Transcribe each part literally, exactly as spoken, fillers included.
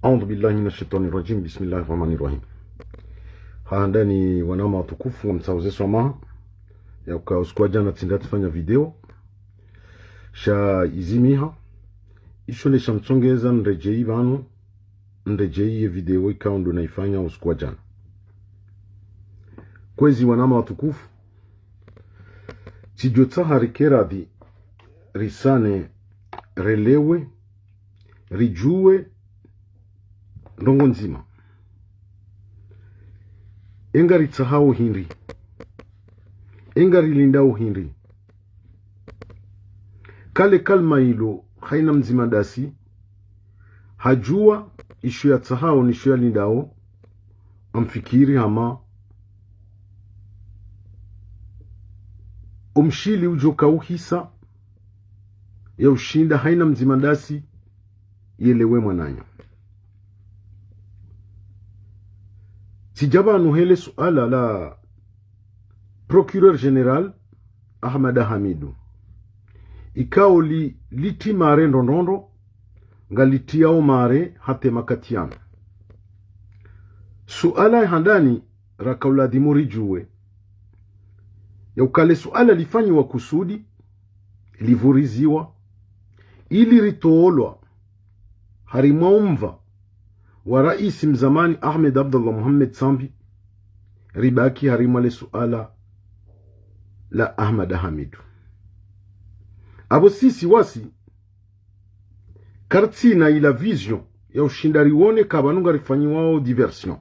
أعوذ بالله من الشيطان الرجيم. بسم الله الرحمن الرحيم. Handani wananya watukufu, ngamtsaho uze swamaha ya uka usiku wa djana tsi ndatsifanya video. Sha izimiha. Isho le sha mtsongeza nredjeyi pvanu, nredjeyi ye video ikao ndo naifanya usiku wa djana. Kwezi wananya watukufu, tsidjo tsaha rike radhi, risane, relewe, ridjuwe ndrongoo ndzima. Enga ritsahao hindri? Enga rilindao hindri? Kale kalima ilo, haina mdzima ndasi hadjuwa isho yatsahao nisho yalindao, amfikiri hama omshili udjo kauhisa ya ushinda haina mdzima ndasi yelewe mwananya. Tsidja pvanu hele suala la Procureur Général Ahmada Hamidou. Ikao li, litri mare ndrondrondro, ngalitriao mare hata makati yanu. Suala handani raka uladhimu ridjuwe ya uka le suala lifanyiwa kusudi, livuriziwa, ili ritolwa harimwa umva wa raisi mzamani Ahmed Abdallah Mohamed Sambi, ribaki harimwa le suala la Ahmada Hamidou. Apvo sisi wasi, kartsina ila vision ya ushinda riwone ka pvanu ngarifanyiwao diversion.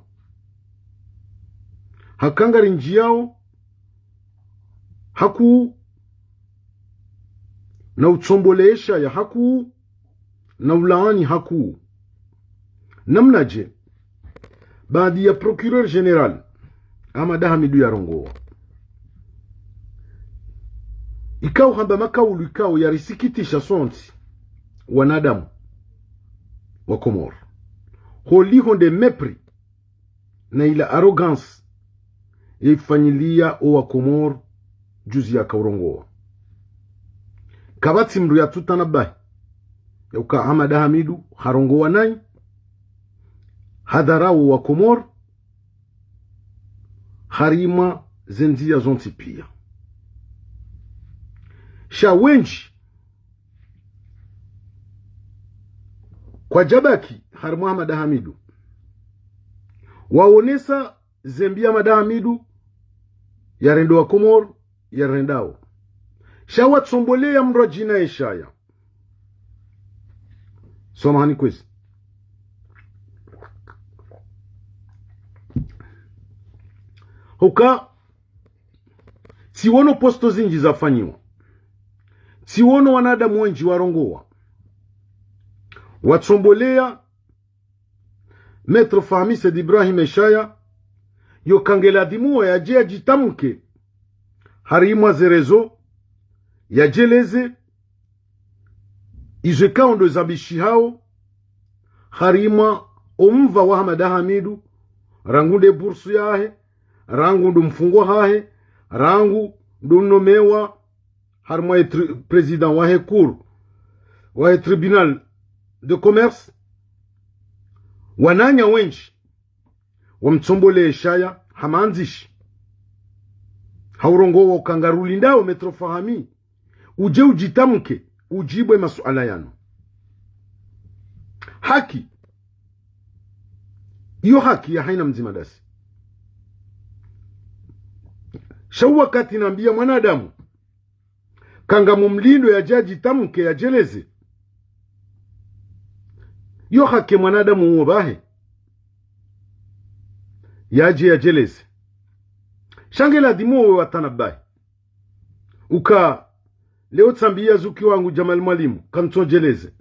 Haka ngarindjiao hakuu, na utsombolesha ya hakuu, na ulaani hakuu. Namnadje? Baadi ya Procureur Général Ahmada Hamidou yarongowa, ikao hamba makaulu ikao yarisikitisha sontsi wanadamu wa Komori. Holiho nde mépris na ila arrogance yaifanyilia owa Komori juzi yaka urongowa. Kapvatsi mndru yatsutanabahi ya uka Ahmada Hamidou harongowa nayi, hadharau owa Komori harimwa ze ndziya zontsi pia. Sha wendji kwadjabaki harimwa Ahmada Hamidou waonesa zembi Ahmada Hamidou yarendo wa Komori yarendao. Sha watsomboleya mndru adjina Eshaya. Swamahani kwezi. Huka, tsiwono posto zindji zafanyiwa. Tsiwono wanadamu wendji warongowa, watsomboleya Maître Fahmi Said Ibrahim Eshaya, yo ka ngeladhimu yadje yadjitamke harimwa ze réseaux, yadjeleze izo ikao ndo zabishihao harimwa omva wa Ahmada Hamidou, rangu nde bourse yahe, rangu ndo mfungwa hahe, rangu ndo nomewa harimwa ye tri-, président wahe cour, wahe tribunal de commerce. Wananya wendji wamtsomboleya Eshaya ha mandzishi, ha urongowa uka ngarulindao Maître Fahmi udje udjitamke, udjibu ye masuala yanu. Haki. Iyo haki ya haina mdzima ndasi. Sha wakati nambiya mwanadamu ka ngamumlindo yadje yadjitamke, yadjeleze, iyo haki ye mwanadamu uwo bahi, yadje yadjeleze. Sha ngeladhimu owe watanabahi uka leo tsambiya zuki wangu Djamal Mwalimu, kamtsodjeleze.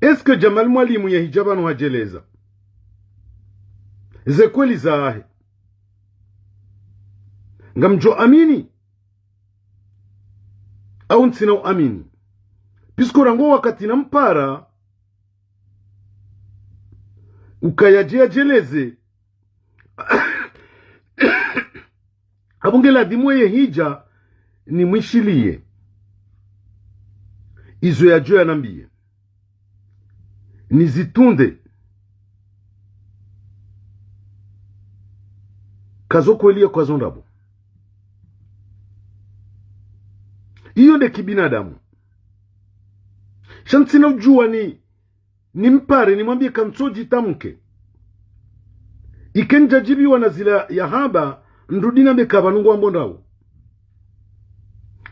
Est-ce que Djamal Mwalimu yehidja pvanu hadjeleza ze kweli zahe, ngamdjo amini au ntsina uamini? Puisque rangu wakati nampara uka yadje yadjeleze, apvo ngeladhimu yehidja nimwishiliye izo yadjo yanambiye. Nizitunde. Kazo kweli ya kwazo ndrabo. Iyo nde kibinadamu. Sha ntsina udjuwa ni, nimpare, nimwambiye ka ntso djitamke. Ike ndjadjibiwa na zila yahamba, ndrudi nambe ka pvanu ngwambo ndrawo.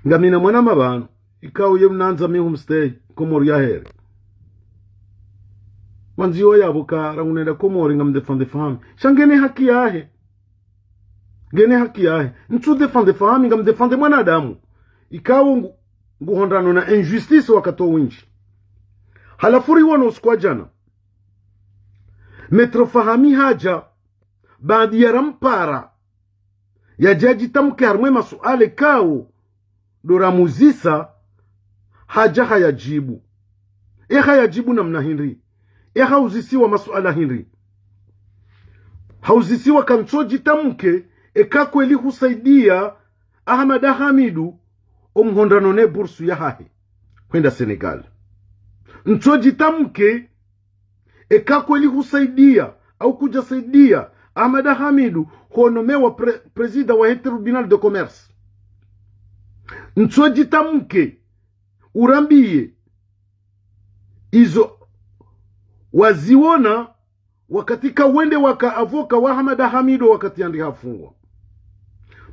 Ngamina mwana mapvanu, ikao ye unandza mi humstay, Komori ya heri. Wandziwa yapvo ka rangu nenda Komori ngamdéfendre fahami. Sha ngena haki yahe. Ngena haki yahe. Ntsu défendre fahami, ngamdéfendre mwanadamu. Ikao ngu, nguhondrano na injustice wakati windji. Halafu riwono usiku wa djana. Maître Fahami hadja, baanda ya rampara. Yadja djitamke harumwa ye masuala ikao ndo ramuzisa, hadja hayadjibu. E hayadjibu namna hindri? E hauzisiwa masuala hindri? Hauzisiwa ka ntso djitamke, eka kweli husaidia Ahamada Hamidu omhondrano ne bursu yahahe hwenda Sénégal. Ntso djitamke, eka kweli husaidia, au kudjasaidia, Ahamada Hamidu, honomewa pré-, président wahe tribunal de commerce. Ntso djitamke, urambiye, izo waziwona, wakati ka wende waka avocat wa Ahamada Hamidu wakati yandi hafungwa.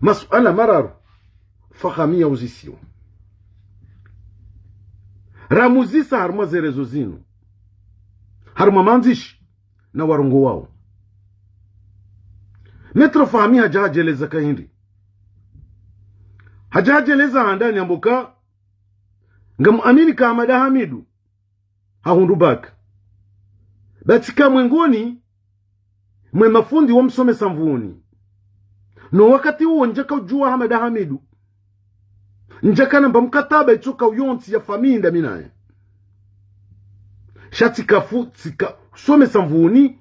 Masuala mararu, Fahami yauzisiwa. Ramuzisa harumwa ze réseaux zinu. Harumwa mandzishi na warongowawo. Maître Fahami hadja hadjeleza ka hindri. Hadja hadjeleza handani yambo ka, ngamuamini ka Ahamada Hamidu hahundru bac. Ba tsika mwengoni mwe mafundi wamsomesa Mvuni. No wakati uwo ndjaka udjuwa Ahamada Hamidu. Ndjaka namba mkataba itsoka uyontsi ya famille nda mi naye. Sha tsika fu-, tsika usomesa Mvuni,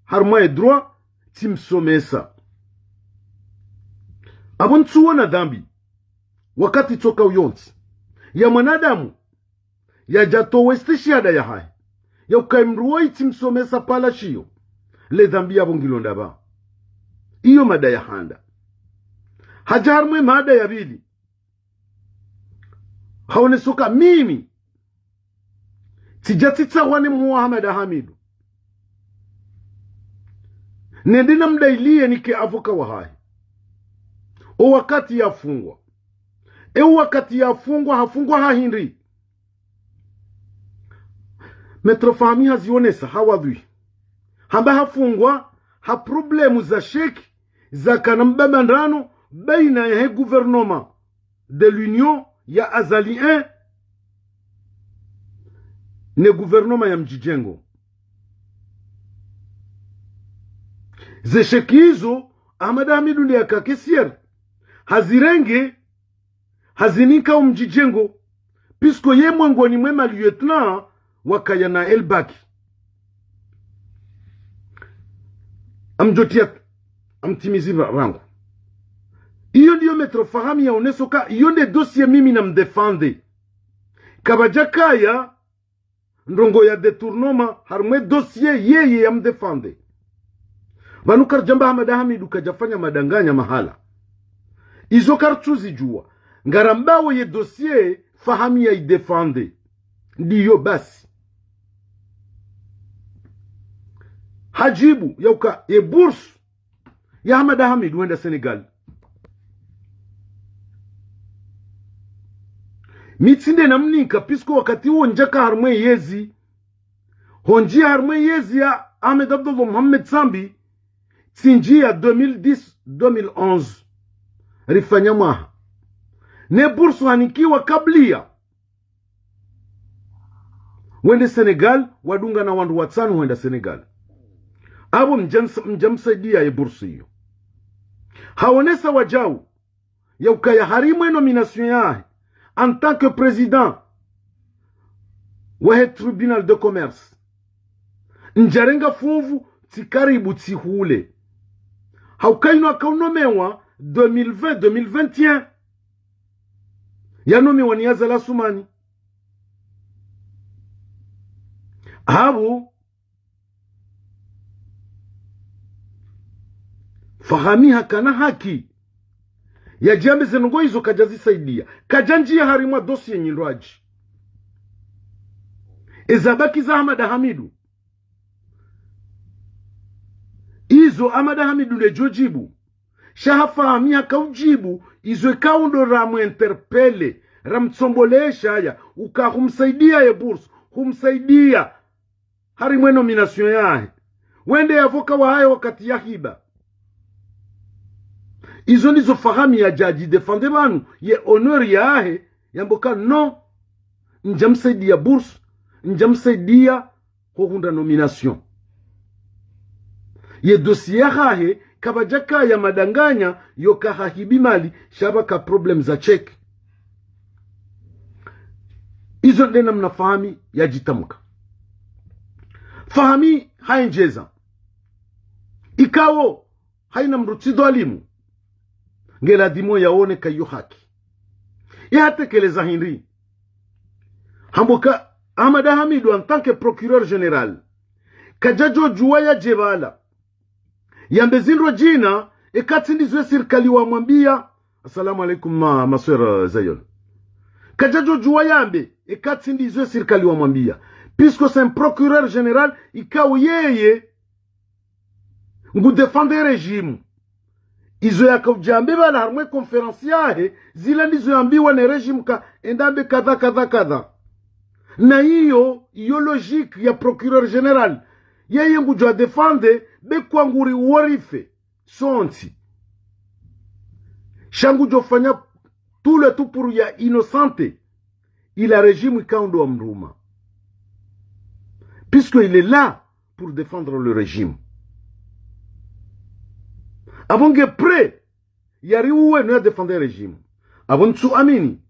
harumwa ye droit, tsimsomesa. Apvo ntsuwona dhambi, wakati itsoka uyontsi ya mwanadamu, yadja towa istishihada yahahe, ya ukaya mndru woyi tsimsomesa pvala shiyo, le dhambi yapvo ngilo ndapvi? Iyo mada ya handa. Hadja harumwa ye mada ya pvili, haonesa uka mimi tsidja tsitsahwa ne mhuu wa Ahamada Hamidu, nende namdayiliye nike avocat wahahe. O wakati yafungwa. E wakati yafungwa, hafungwa ha hindri? Maître Fahami hazionesa ha wadhwihi. Hamba hafungwa ha problème za chèque zakana mbambandrano baina yahe gouvernement de l'union ya Azali un ne gouvernement ya Mdjidjengo. Ze chèque izo, Ahamada Hamidu nde yaka caissière. Hazirenge, hazinika o Mdjidjengo, puisque ye mwengoni mwe ma lieutenant wakaya na Elbaki. Amdjotia, amtimizi ra-, rangu. Iyo ndiyo Maître Fahami yaonesa uka, iyo nde dossier mimi namdéfendre. Kapvadjakaya ndrongo ya détournement harumwa ye dossier yeye yamdéfendre. Pvanu karidjamba Ahamada Hamidu kadjafanya madanganya mahala. Izo karitsuzidjuwa. Ngarambawo ye dossier Fahami yaidéfendre. Ndiyo basi. Hadjibu ya uka ye bourse ya Ahamada Hamidu hwenda Sénégal, mi tsi nde namnika, puisque wakati uwo ndjaka harumwa ye yezi. Hondjia harumwa ye yezi ya Ahmed Abdallah Mohamed Sambi, tsindjia deux mille dix, deux mille onze. Rifanya mwaha. Ne bourse hanikiwa kabla ya wende Sénégal, wadunga na wandru watsanu hwenda Sénégal. Apvo mdjams-, mdjamsaidia ye bourse iyo. Haonesa wadjau ya ukaya harumwa ye nomination yahe en tant que président wahe tribunal de commerce, ndjarenga funvu tsi karibu tsi hule. Hauka inu akaunomewa deux mille vingt, deux mille vingt et un. Yanomewa ni Azali Assoumani. Hapvo, Fahami hakana haki yadjambe ze ndrongoo izo kadjazisaidia. Kadjandjia harimwa dossier nyindrwadji. Eza baki za Hamada Hamidu, izo Hamada Hamidu ndedjo djibu. Sha ha Fahami haka udjibu izo ikao ndo ramu interpeller, ramtsombolesha ya uka humsaidia ye bourse, humsaidia harimwa e nomination yahe. Wende ye avocat wahahe wakati yahiba. Izo ndizo Fahami yadja djidéfendre pvanu, ye honneur yahe, yambe uka non, ndjamsaidia bourse, ndjamsaidia ho hundra nomination. Ye dossier yahahe, kapvadjakaya madanganya, yo kahahibi mali, sha pvaka problème za chèque. Izo nde namna Fahami yadjitamka. Fahami haendjeza ikao haina mdru tsi dhwalimu, ngeladhimu yaone ka iyo haki. Ye hatekeleza hindri? Hamba uka Hamada Hamidu, en tant que procureur général, kadjadjo djuwa yadje pvala yambe zindru djina, eka tsi ndizo e sirikali wamwambia. Assalamu alaikum, ma, ma sœur, euh, Zayol. Kadjadjo djuwa yambe eka tsi ndizo e sirikali wamwambia. Puisque c'est un procureur général, ikao yeye ngu défendre régime. Izo yaka udjambe pvala harimwa e conférence yahe, zila ndizo yambiwa ne régime ka enda ambe kadha, kadha, kadha. Na iyo, iyo logique ya procureur général. Yeye ngudjo défendre, be kwangu ri warife sontsi. Sha ngudjo fanya tout le tout pour ya innocenter ila régime ikao ndo wamruma. Puisque il est là pour défendre le régime. Apvo nge prêt yariuwe no ya défendre régime. Apvo ntsu amini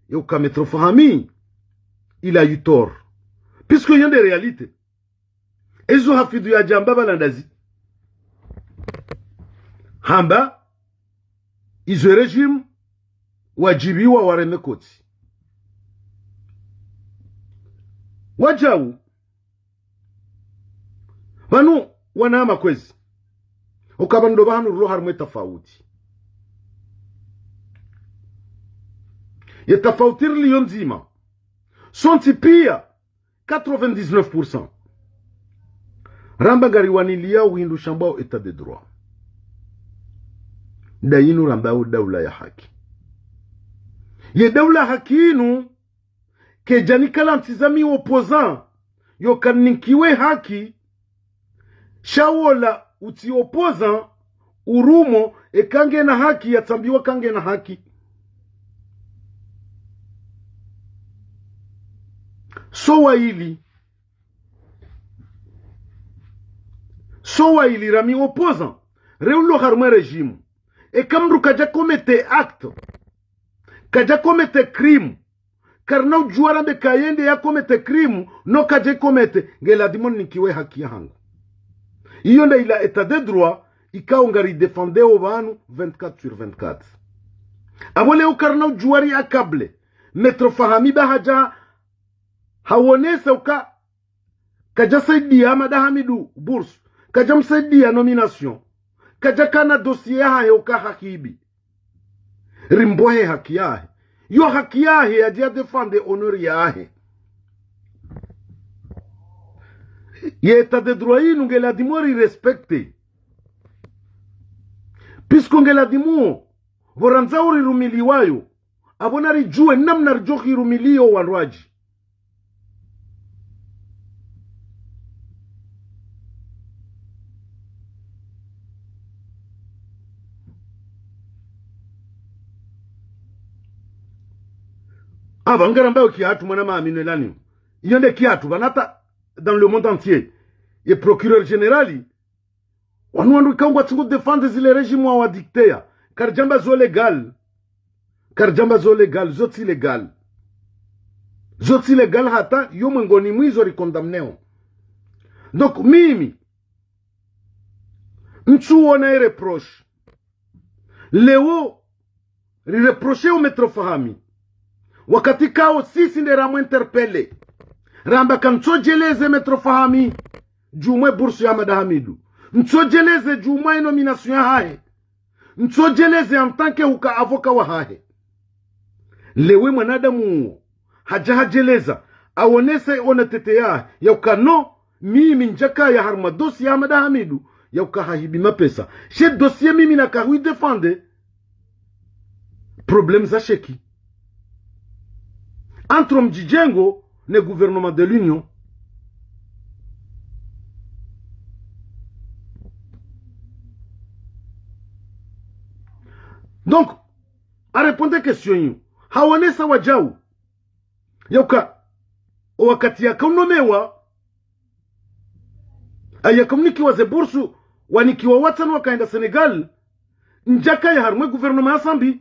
yauka Maître Fahami il a eu tort. Puisque iyo nde réalité. Ezo Hafidhu yadjamba pvala ndazi. Hamba izo e régime wadjibiwa wareme kotsi. Wadjau pvanu wanama kwezi. Uka pvanu ndo pvahanu rilo harimwa e tafauti. Ye tafauti riliyo ndzima. Sontsi pia, quatre-vingt-dix-neuf pour cent, ramba ngariwaniliao hindru shambwao état de droit. Nda inu rambao daula ya haki. Ye daula ya haki inu, kedjanika lantsi za mi opposant, yo kanikiwe haki, sha wola utsi opposant, urumo, eka ngena haki, yatsambiwa ka ngena haki. So waili. So waili rami opposant. Reulo harimwa e régime. Eka mdru kadja commettre acte, kadja commettre crime, karina udjuwa rambe ka yende ya commettre crime, no kadja commettre, ngeladhimu nikiwe haki yahangu. Iyo nda ila état de droit, ikao ngari défendeo pvanu vingt-quatre sur vingt-quatre. Apvo leo karina udjuwa ri accable, Maître Fahami pvahadja hawonesa uka kadja saidia Hamada Hamidu bourse, kadja msaidia nomination, kadja kana dossier yahahe uka hahibi. Rimbohe haki yahe. Yo haki yahe yadja défendre honneur yahe. Ye état de droit inu ngeladhimu ri respecter. Puisque ngeladhimu, pvo randza uri rumiliwayo, apvo naridjuwe namna ridjo hirumilio wandrwadji. Apva ngarambao kihatru mwana maamino elani. Iyo nde kihatru, pvanu hata dans le monde entier. Ye procureur général, wanu wandru ikao ngwatsingo défendre zile régime wawadicter. Karidjamba zo légal. Karidjamba zo légal, zo tsi légal. Zo tsi légal hata yo mwengoni mwa izo ricondamneo. Donc, mimi, ntsuona e reproche. Leo, rireprocheo Maître Fahami. Wakati kao sisi nde ramu interpeller. Ramba ka ntsodjeleze Maître Fahami djumwa e bourse ya Ahmada Hamidu. Ntsodjeleze djumwa e nomination yahahe. Ntsodjeleze en tant que uka avocat wahahe. Leo e mwanadamu uwo hadja hadjeleza, aonesa e honnêteté yahe, ya uka non, mimi ndjakaya harumwa dossier ya Ahmada Hamidu, ya uka hahibi mapesa. She dossier mimi naka hui défendre. Problème za sheki entre Mdjidjengo ne gouvernement de l'Union. Donc, a répondre question iyo, haonesa wadjau ya uka, o wakati yaka unomewa, a yaka unikiwa ze bourse, wanikiwa watsanu wakaenda Sénégal, ndjakaya harumwa e gouvernement ya Sambi.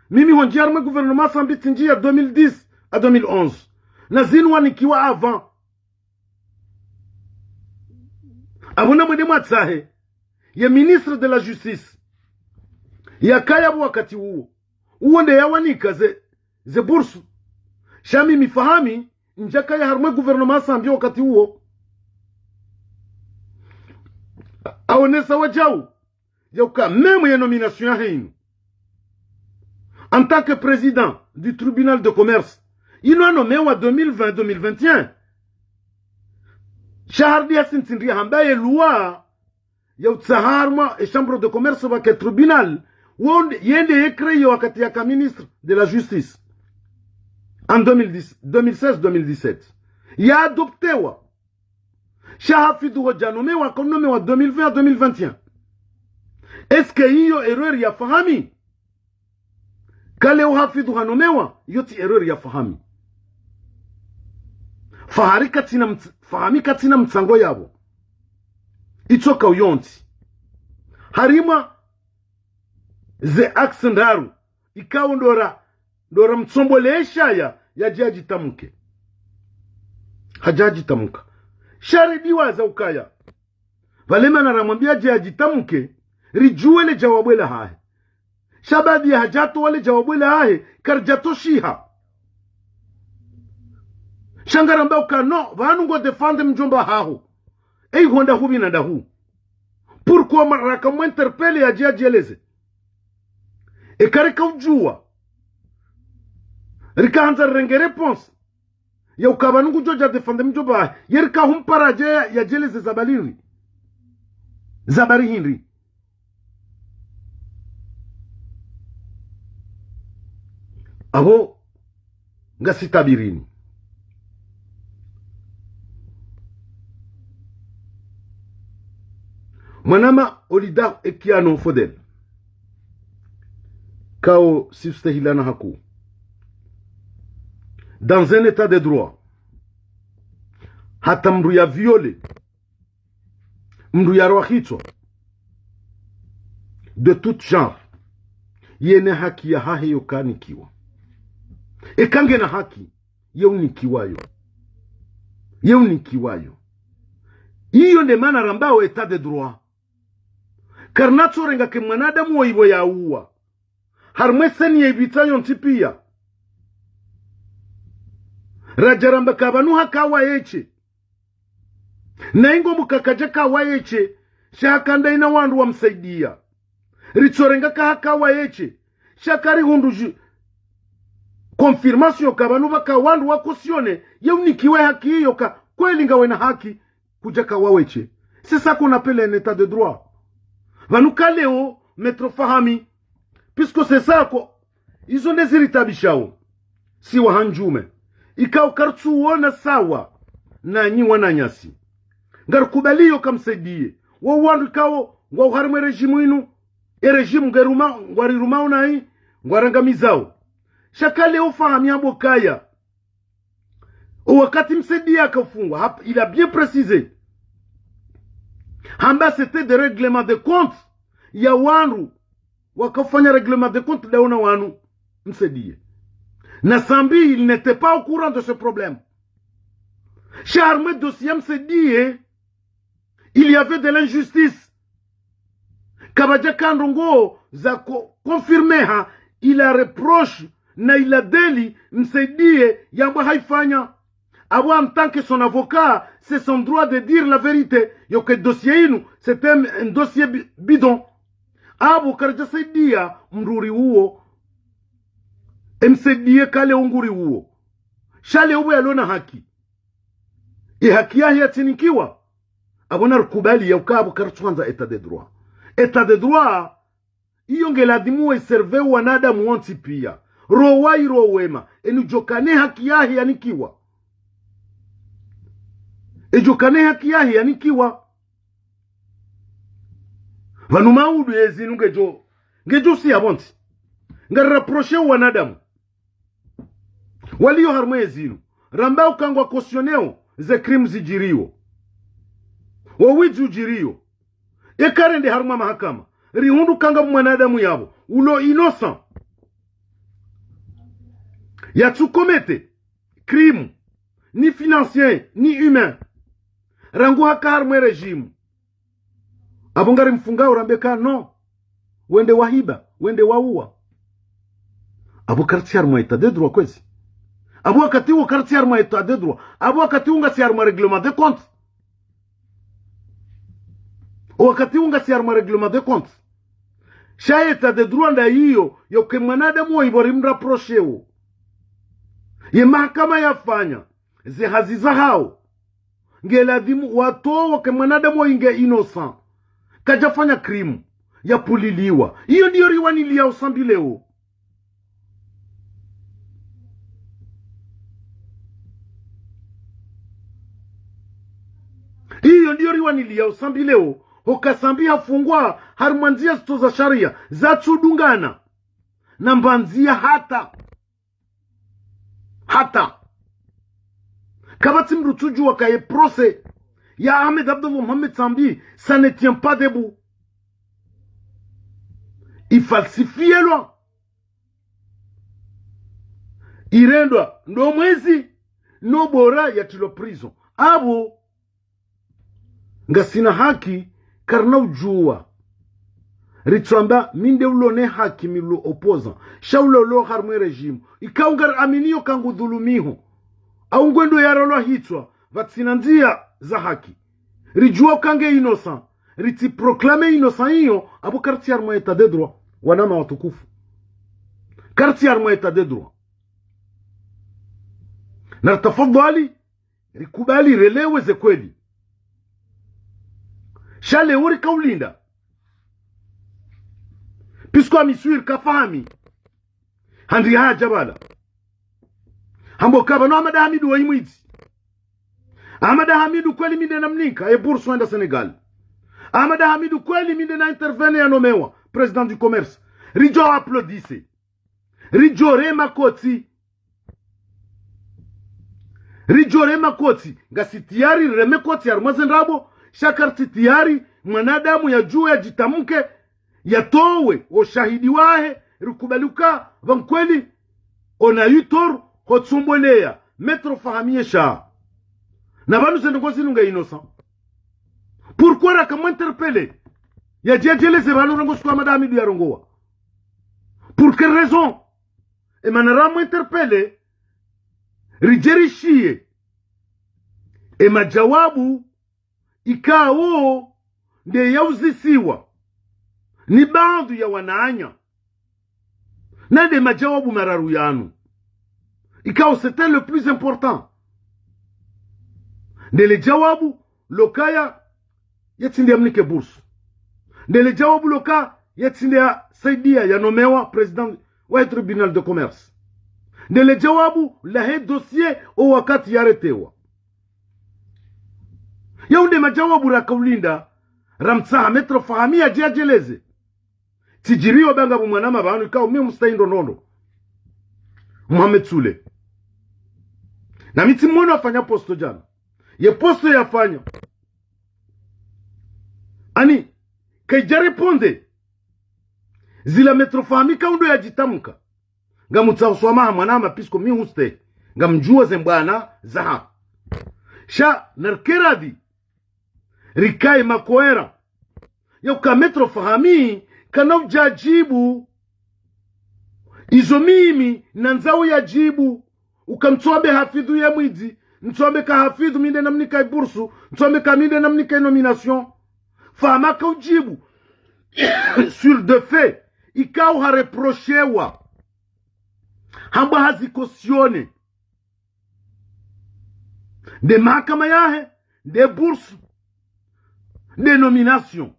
Mimi hondjia harumwa e gouvernement ya Sambi tsindjia deux mille dix à deux mille onze. Na zinu wanikiwa avant. Apvo namwende mwatsahe ye ministre de la Justice yakaya pvo wakati uwo, uwo nde yawanika ze, ze bourse. Sha mimi Fahami ndjakaya harumwa e gouvernement ya Sambi wakati uwo. Aonesa wadjau ya uka même ye nomination yahe inu en tant que président du tribunal de commerce, inu anomewa deux mille vingt, deux mille vingt et un. Sha harudi yasintindria hamba ye loi ya utsaha harumwa e chambre de commerce pvwake tribunal, wo nde, ye nde ye créé wakati yaka ministre de la Justice en deux mille dix, deux mille seize, deux mille dix-sept. Ya adoptewa. Sha Hafidhu hodja nomewa, haka unomewa deux mille vingt à deux mille vingt et un. Est-ce que iyo erreur ya Fahami? Ka leo Hafidhu hanomewa, iyo tsi erreur ya Fahami. Fahari katsina mt-, Fahami katsina mtsango yapvo. Itsoka uyontsi. Harimwa ze axe ndraru, ikao ndora, ndora mtsombo leshaya yadje yadjitamuke. Hadja hadjitamuka. Sha ridiwaza ukaya pvale mana ramwambia yadje yadjitamuke, ridjuwe le djawabu lahahe. Sha baada ya hadja hatowa le djawabu lahahe, karidjatoshiha. Sha ngaramba uka non, pvanu ngo défendre mdjomba haho. Ei, honda hupvi na ndahu. Pourquoi ma-, raka mu interpeller yadje yadjeleze? Eka rika udjua, rika handza rirenge réponse ya uka pvanu ngudjo dja défendre mdjomba, ye rika humpara yadje ya-, yadjeleze za habari hindri. Za habari hindri. Apvo ngasi tabirini. Mwanama Olida Ekiano Fodel, kao si ustehilana haku. Dans un état de droit, hata mndru ya viole, mndru ya rwahitswa de tout genre, yena haki yahahe yo kanikiwa. Eka ngena haki, ye unikiwayo. Ye unikiwayo. Iyo nde mana rambao état de droit. Karinatsorenga ke mwanadamu wo ipvo yauwa. Harimwa e seni ye ipvitsa yontsi pia. Radja ramba ka pvanu haka wayeshe. Na ingo mukakadja ka wayeshe, sha haka ndaina wandru wamsaidia. Ritsorenga ka haka wayeshe, sha karihundru ju-, confirmation ka pvanu pvaka wandru wa cautionner, ye unikiwe haki iyo ka kweli ngawena haki, kudja ka waweshe. C'est ça qu'on appelle un état de droit. Pvanu ka leo, Maître Fahami, puisque c'est ça ko, izo nde ziritabishao. Si wahandjume. Ikao karitsuona sawa, nanyi wananyasi. Ngarikubaliyo ka msaidiye wo wandru ikao ngwao harimwa e régime inu, e régime ngeruma, ngwarirumao nayi, ngwarangamizao. Sha ka leo Fahami hamba ukaya, o wakati Msaidiye akafungwa, hap-, il a bien précisé. Hamba c'était des règlements de compte ya wandru wakafanya règlement de compte ndawo na wanu Msaidiye. Na Sambi, il n'était pas au courant de ce problème. Sha harimwa e dossier ya Msaidiye, il y avait de l'injustice. Kapvadjaka ndrongoo za ko-, confirmeha ila reproche na ila délit Msaidiye yambwa hayifanya. Apvo, en tant que son avocat, c'est son droit de dire la vérité. Yo ke dossier inu, c'est un, un dossier bi-, bidon. Apvo karidja saidia mdru uri uwo. Emsaidie kale unguri uwo. Sha le uwo yalona haki. Ye haki yahe yatsinikiwa. Apvo narikubali ya uka apvo karitsuhandza état de droit. État de droit, iyo nge ladhimu wa iserve wanadamu wontsi pia. Ro wayi ro wema. Eni djo kana ye haki yahe yanikiwa. Edjo kana ye haki yahe yanikiwa. Pvanu maudu yezinu ngedjo, ngedjo usiya pvontsi. Ngari rapprocher wanadamu waliyo harumwa yezinu. Ramba uka ngwa cautionner ze crimes zidjiriyo. Wo widzi udjiriyo. Eka rende harumwa mahakama, rihundru uka ngapvo mwanadamu yapvo, ulo innocent, yatsu commettre crime, ni financier, ni humain, rangu haka harumwa régime. Apvo ngarimfungao rambe ka non, wende wahiba, wende wauwa. Apvo karitsi harumwa état de droit kwezi. Apvo wakati uwo karitsi harumwa état de droit. Apvo wakati uwo ngasi harumwa règlement de compte. Wakati uwo ngasi harumwa règlement de compte. Sha état de droit nda iyo, yo ke mwanadamu wo ipvo rimrapprocher wo. Ye mahakama yafanya ze hazi zahao. Nge ladhimu watowe ke mwanadamu wo inge innocent. Kadjafanya crime. Yapvuliliwa. Iyo ndiyo riwaniliya usambi leo. Iyo ndiyo riwaniliya usambi leo. Hoka Sambi hafungwa harumwa ndziya zitso za sharia, zatsudungana na mbandziya hata. Hata. Kapvatsi mdru tsudjuwa ka ye procès ya Ahmed Abdallah Mohamed Sambi, ça ne tient pas debout. Ifalsifielwa. Irendwa ndo mwezi, no bora yatrilwa prison. Apvo ngasina haki, karina udjuwa. Ritsamba, mi nde ulo ne haki, mi lo opposant. Sha ulo lo harumwa régime. Ikao ngari aminiyo ka ngudhulumiho. Au ngwendo yarolwa hitswa, pvatsina ndziya za haki. Ridjuwa uka nge innocent. Ritsi proclamer innocent iyo, apvo karitsi harumwa état de droit. Wanama watukufu. Karitsi harumwa état de droit. Naritafadhali, rikubali relewe ze kweli. Sha leo rikaulinda. Puisque amiswiri kafahami. Handri hadja pvala. Hambo ka pvanu Ahmada Hamidu wa imwidzi. Ahmada Hamidu kweli mi nde namnika ye bourse wenda Sénégal. Ahmada Hamidu kweli mi nde na intervenir yanomewa président du commerce. Ridjo applaudisse. Ridjo rema kotsi. Ridjo rema kotsi. Ngasi tayari rireme kotsi harumwa ze ndrabo. Sha karitsi tayari mwanadamu yadjuwe yadjitamke, yatowe o shahidi wahe, rikubali uka pvanu kweli, on a eu tort, ho tsumboleya Maître Fahami ye sha. Na pvanu ze ndrongo zinu nge innocent. Pourquoi raka mu interpeller? Yadje yadjeleze pvanu ndrongo suku Ahmada Hamidu yarongowa. Pour quelle raison? Emana ramu interpeller, ridje rishiye e madjawabu ikao nde yauzisiwa ni baadhwi ya wananya. Na nde madjawabu mararu yanu. Ikao c'était le plus important. Nde le djawabu lokaya yatsi nde yamnike bourse. Nde le djawabu loka yatsi nde yasaidia yanomewa président wa tribunal de commerce. Nde le djawabu lahe dossier o wakati yaretewa. Yao nde madjawabu rakaulinda, ramtsaha Maître Fahami yadje yadjeleze. Tsidjiriyo ba ngapvo mwanama pvanu ikao mi mustahi ndo nondo. Mohamed Soule. Na mi tsimwono afanya posto djana. Ye posto yafanya, ani, kaidja répondre zila Maître Fahami kaundo yadjitamka. Ngamutsaho swamaha mwanama, puisque mi huste, ngamdjuwo ze mbwana zaha. Sha narike radhi, rikaye makoera. Yauka Maître Fahami kana udja adjibu izo mimi nandzao yadjibu. Uka mtsuambe Hafidhu ye mwidzi, Ntsombe ka Hafidhu mi nde namnika i bourse, ntsombe ka mi nde namnika i nomination. Fahmi aka udjibu sur des faits ikao hareproshewa, hambwa hazicautionner nde mahakama yahe, nde bourse, nde nomination.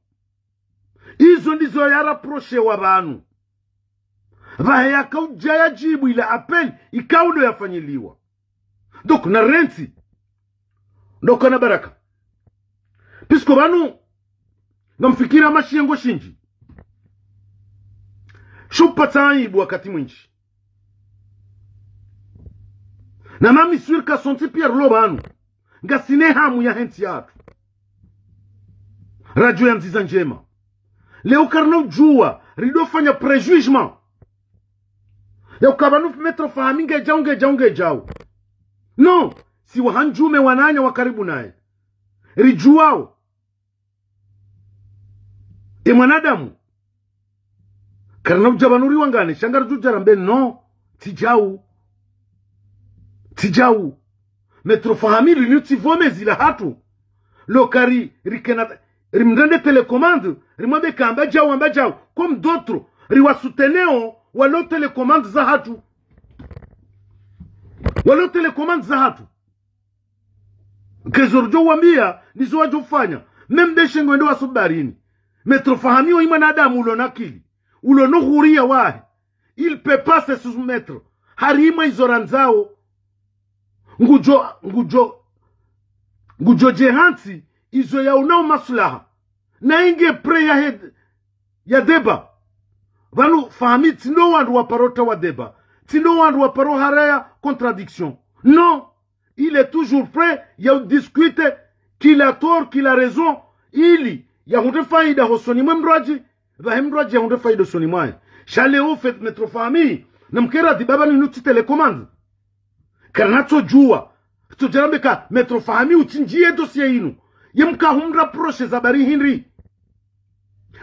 Izo ndizo yareproshewa pvanu. Pvahe yaka udja yadjibu ila appel ikao ndo yafanyiliwa. Donc, narentsi ndo kana baraka. Puisque pvanu ngamfikira mashiyengo shindji. Shupa tsa aibu wakati mwindji. Na mami sûr ka sontsi pia rilo pvanu ngasina hamu yahe ntsi yahatru. Radjo ya Ndzisa Ndjema. Leo karina udjua ridofanya préjugement ya uka pvanu Maître Fahmi ngedjau, ngedjau, ngedjau. Non, si wahandjume wananya wa karibu naye ridjuao. E mwanadamu karina udja pvanu riwangane, sha ngaridjo udja rambe non, tsi djau. Tsi djau. Maître Fahmi linu tsi pvo mezi lahatru. Lo kari rikena, rimrende télécommande, rimwambe ka amba djau, amba djau. Comme d'autres, riwasouteneo walo télécommande zahatru. Walo télécommande zahatru. Kezo ridjo wambia ndizo wadjo fanya. Même nde shengo ende wasobarini. Maître Fahmi oyi mwanadamu ulo na akili, ulo no huria wahe. Il peut pas se soumettre harimwa izo randzao. Ngudjo, ngudjo, ngudjo dje hantsi izo yaonao maslaha. Na inge prêt yahe ya débat. Pvanu Fahmi tsi ndo wandru wa paro tawa débat. Tsi ndo wandru wa paro haraya contradiction. Non. Il est toujours prêt ya udiscuter qu'il a tort, qu'il a raison, ili yahundre faida hosoni mwe mdrwadji, pvahe mdrwadji yahundre faida hosoni mwahe. Sha leo fait Maître Fahmi, namkera di baba ninu tsi télécommande. Karina tso djua. Tso djarambe ka Maître Fahmi utsindjiye dossier inu. Ye mka humreprocher za bari hindri?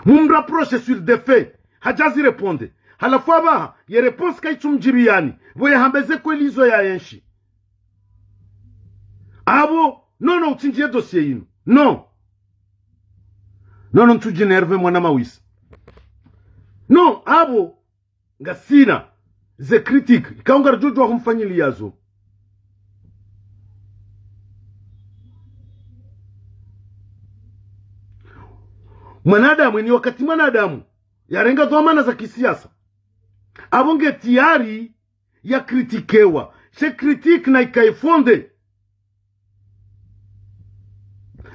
Mumreprocher sur des faits. Hadja zi répondre. Halafu apvaha ye réponse kaitsu mdjibiyani pvo yahamba ze kweli izo yayenshi. Apvo non, non, utsindjiye dossier inu. Non. Non, non, ntsudji énerver mwana mawisa. Non, apvo ngasina ze critique ikao ngaridjo djua humfanyiliya zo. Mwanadamu eni wakati mwanadamu yarenga dhwamana za kisiasa, apvo nge tayari ya critiquewa. She critique na ikaye fondée.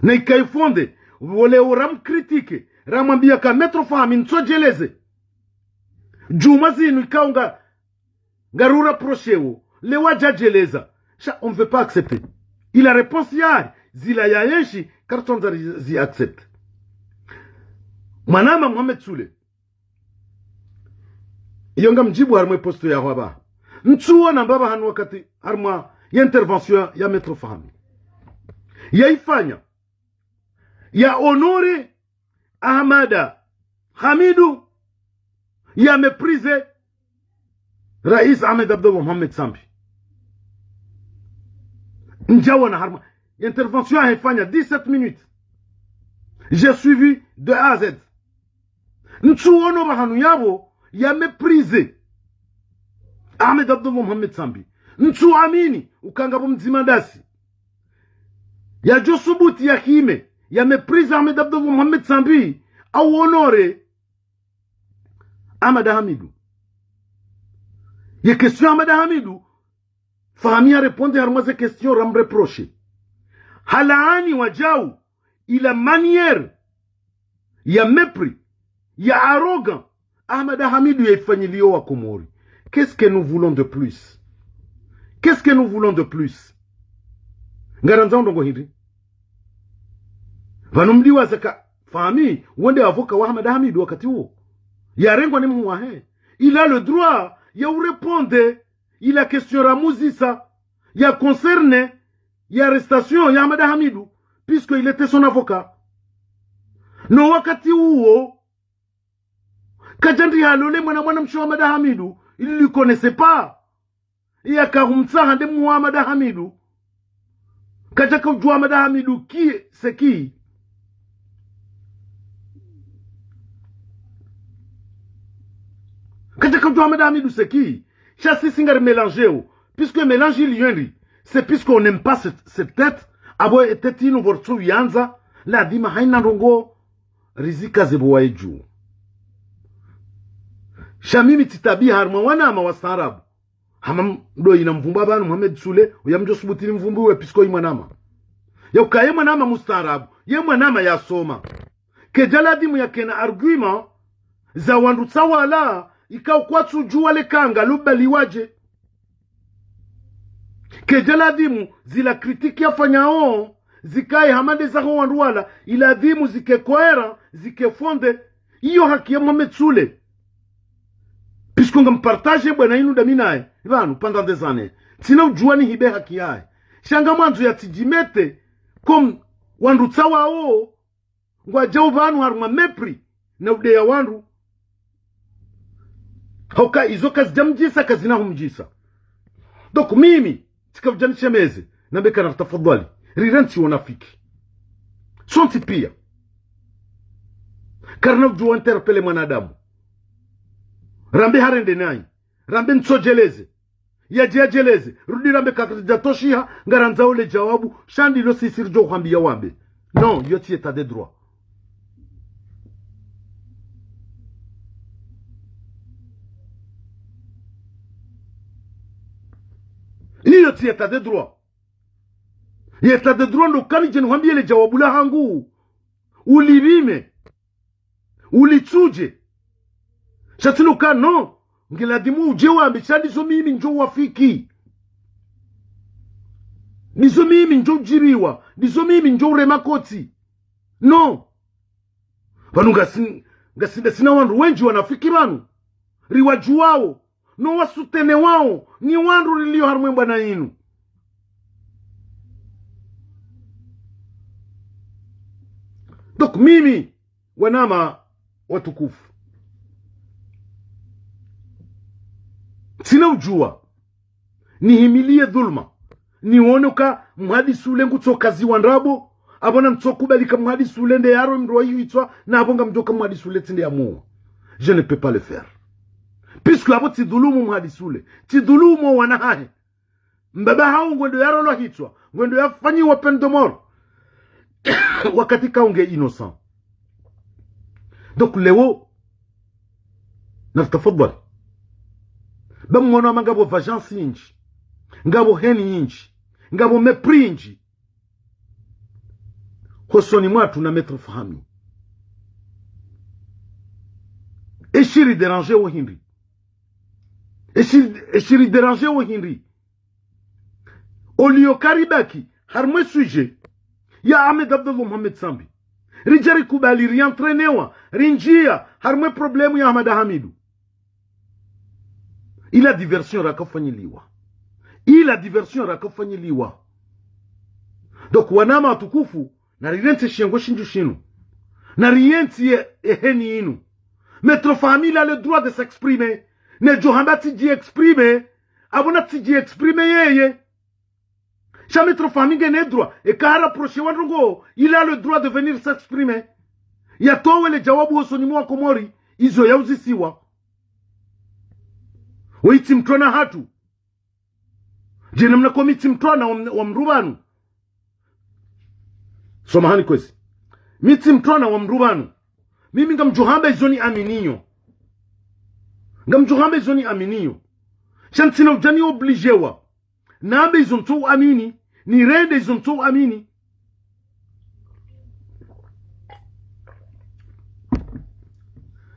Na ikaye fondée. Pvo leo ramcritiquer, ramwambia ka Maître Fahmi ntsodjeleze djumwa zinu ikao nga, ngarureprocheo, leo hadja djeleza. Sha, on ne veut pas accepter. Ila réponse yahe, zila yayenshi, karitsondza ri, zi accepter. Mwanama Mohamed Soule. Iyo ngamdjibu harimwa e post yaho apvaha. Ntsuona mbapvi hanu wakati harimwa ya intervention ya Maître Fahmi yaifanya, ya honorer Ahmada Hamidou, ya mépriser Rais Ahmed Abdallah Mohamed Sambi. Ndjaona harimwa ya intervention yahe yaifanya dix-sept minutes. J'ai suivi de A à Z. Ntsuono pvahanu yapvo ya mépriser Ahmed Abdallah Mohamed Sambi. Ntsuamini uka ngapvo mdzima ndasi yadjo subuti yahime ya mépriser Ahmed Abdallah Mohamed Sambi, au honorer Ahmada Hamidou. Ye question Ahmada Hamidou, Fahmi ya répondre harimwa ze question ramreprocher. Halaani wadjau ila manière ya mépris, ya arrogant Ahmada Hamidou yaifanyilio wa Komori. Qu'est-ce que nous voulons de plus? Qu'est-ce que nous voulons de plus? Ngarandzao ndrongo hindri? Pvanu mdiwaza ka Fahmi wo nde avocat wa Ahmada Hamidou wakati uwo. Yarengwa ni mhuu wahe. Il a le droit ya urépondre ila question ramuzisa ya concerner ya arrestation ya Ahmada Hamidou, puisque il était son avocat. No wakati uwo, kadja ndri halole mwana, mwana mshe wa Ahmada Hamidou, il le connaissait pas. Yaka humtsaha nde mhuu wa Ahmada Hamidou. Kadjaka udjua Ahmada Hamidu qui, c'est qui. Kadjaka udjua Ahmada Hamidu c'est qui. Sha sisi ngari mélanger o. Puisque mélange ili yo ndri. C'est puisqu'on n'aime pas cette, cette tête. Apvo e tête inu pvo ritsu yandza. Ladhima haina ndrongo rizikaze pvo waye dju. Sha mimi tsitabiha harimwa wanama wastaarabu. Hama ndo ina mvumba pvanu Mohamed Sule, uya mdjo subuti ni mvumbi we puisque yi mwanama. Ya ukaya ye mwanama mustaarabu, ye mwanama yasoma. Kedja ladhimu yakena argument za wandru tsawala, ikao kwatsu djua le kanga lubaliwa dje. Kedja ladhimu zila critique yafanyao, zikaye hama nde zaho wandru wala, iladhimu zike cohérent, zike fondé. Iyo haki ya Mohamed Sule. Puisque ngam partager bwana inu dami naye pvanu pendant des années. Tsina udjua nihibe haki yahe. Sha ngamwandzo yatsidjimete comme wandru tsawao, ngwadjao pvanu harumwa mépris na udeya wandru. Hauka izo kazidja mdjisa, kazina humdjisa. Donc mimi, tsika udja nishemeze, nambe kana tafadhwali, rirantsi wanafiki. Sontsi pia. Karina udjua interpeller mwanadamu. Rambe harende nayi. Rambe ntsodjeleze. Yadje yadjeleze. Rudi rambe kaka djatoshiha, ngarandzao le djawabu, sha ndilo sisi ridjo uhwambiya wambe. Non, iyo tsi état de droit. Iyo tsi état de droit. Ye état de droit ndo kani djeni hwambiye le djawabu lahangu. Ulipvime. Ulitsudje. Sha tsi no ka non. Ngiladhimu udje wambe, sha ndizo mimi ndjo wafiki. Ndizo mimi ndjo udjiriwa. Ndizo mimi ndjo urema kotsi. Non. Pvanu ngasi, ngasi, ngasina wandru wendji wanafiki pvanu. Riwadjuwao. No wasoutenir wao. Ni wandru rilio harumwa e mbwana inu. Donc mimi, wanama watukufu, tsina udjua nihimiliye dhulma, nione uka Mhadi Sule ngutso kaziwa ndrabo, apvo na ntso kubali ka Mhadi Sule nde yaro mndru wa yitswa, na apvo ngamdjo ka Mhadi Sule tsi nde yamuwa. Je ne peux pas le faire. Puisque apvo tsidhulumu Mhadi Sule, tsidhulumu wana hahe. Mbaba hawo ngwendo yarolwa hitswa, ngwendo yafanyiwa peine de mort. Wakati kaunge innocent. Donc leo, na tafadhwali. Ba mwono hama ngapvo vengeance nyindji, ngapvo haine nyindji, ngapvo mépris nyindji hosoni mwatru na Maître Fahmi. Eshi ri déranger wo hindri. Eshi, eshi ri déranger wo hindri. Olio karibaki harumwa e sujet ya Ahmed Abdallah Mohamed Sambi, ridja rikubali rientrenewa, rindjia harumwa e problème ya Ahmada Hamidu. Ila diversion rakofanyiliwa. Ila diversion rakofanyiliwa. Donc wanama watukufu, na rirantsi shengo shindji shinu. Na rirantsi ye, ye haine inu. Maître Fahmi il a le droit de s'exprimer. Ne djo hamba tsidji exprimer. Apvo na tsidji exprimer yeye. Sha Maître Fahmi ngena e droit, eka ha reprocher wandru ngo, il a le droit de venir s'exprimer. Yatowe le djawabu hosoni mwa Komori, izo yauzisiwa. Wo itsi mtrwana hatru. Je namna ko mi tsi mtrwana wa m-, wa mndru pvanu. Samahani kwezi. Mi tsi mtrwana wa mndru pvanu. Mimi ngamdjo hamba izo niaminiyo. Ngamdjo hamba izo niaminiyo. Sha ntsina udja ni obligewa nambe izo ntso uamini, nirende izo ntso uamini.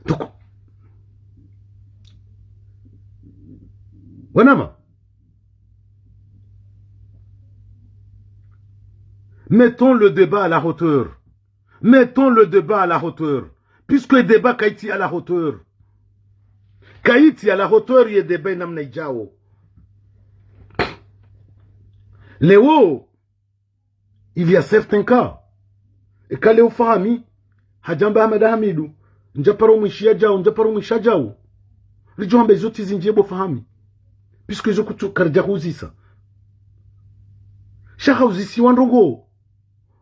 Donc, wanama, mettons le débat à la hauteur. Mettons le débat à la hauteur. Puisque le débat kayitsi à la hauteur. Kayitsi à la hauteur ye débat namna idjao. Leo, il y a certains cas. Eka leo Fahmi hadjamba Ahmada Hamidu, ndjaparo mwishiya djao, ndjaparo mwishiya djao. Ridjo hamba izo tsi zindji bo Fahmi. Puisque izo kutsu karidja huzisa. Sha hauzisiwa ndrongo.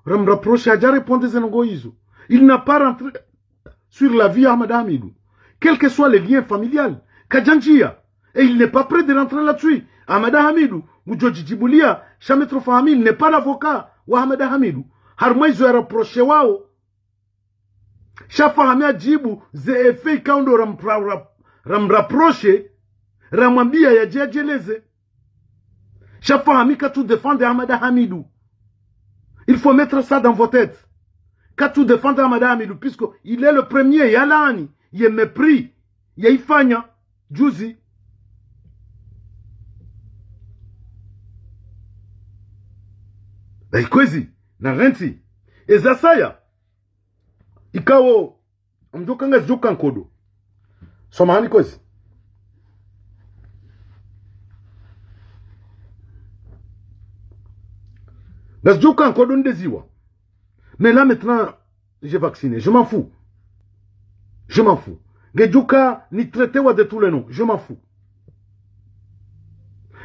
Ramrapprocher, hadja répondre ze ndrongo izo. Il n'a pas rentré sur la vie ya Ahmada Hamidou. Quel que soit le lien familial. Kadjandjia. Et il n'est pas prêt de rentrer là-dessus. Ahmada Hamidou, ngudjo djidjibulia, sha Maître Fahmi, il n'est pas l'avocat wa Ahmada Hamidou. Harumwa izo yarapprochewao. Sha Fahmi hadjibu, ze effets ikao ndo ram-, ra-, ra-, ramrapprocher, ramwambia yadje yadjeleze. Sha Fahmi katsu défendre Ahmada Hamidou. Il faut mettre ça dans vos têtes. Katsu défendre Ahmada Hamidou, puisque il est le premier, yalaani, ye mépris, yaifanya, juzi. Ba ikwezi, na rentsi. Eza saya. Ikao, amdjoka ngazidjoka nkodo. Samahani kwezi. Ngazidjoka nkodo ndeziwa. Mais là maintenant, j'ai vacciné. Je m'en fous. Je m'en fous. Ngedjoka ni traité wa de tous les noms. Je m'en fous.